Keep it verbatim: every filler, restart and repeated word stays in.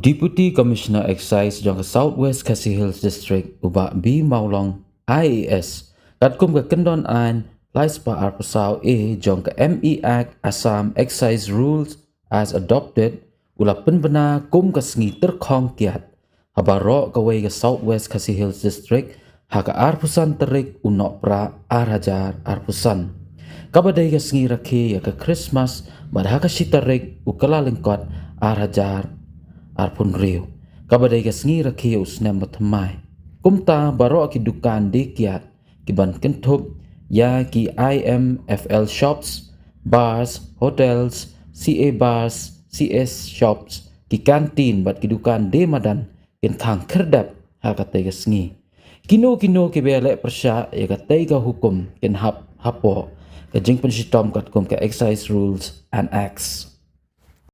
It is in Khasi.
Deputy Commissioner Excise jong ka South West Khasi Hills District, u Bah B Mawlong, I A S, katkum ka kyndon aiñ lai spah arphew saw A jong ka M E Act, Assam Excise Rules as Adopted, u la pynbna kum ka sngi tyrkhong kiad ha baroh kawei ka South West Khasi Hills District ha ka arphew san tarik u Nohprah ar hajar arphew san, kaba dei ka sngi rakhe ïa ka Christmas, bad ha ka shi tarik u Kyllalyngkot ar hajar arphew hynriew, kaba dei ka sngi rakhe ïa u snem bathymmai. Kumta baroh ki dukan die kiad ki ban kynthup ïa ki I M F L shops, bars, hotels, C A bars, C A shops, ki canteen bad ki dukan die madan kin khang khyrdep ha katei ka sngi. Kino kino kiba ïaleh pyrshah ïa katei ka hukum kin hap hapoh ka jingpynshitom katkum ka Excise Rules and Acts.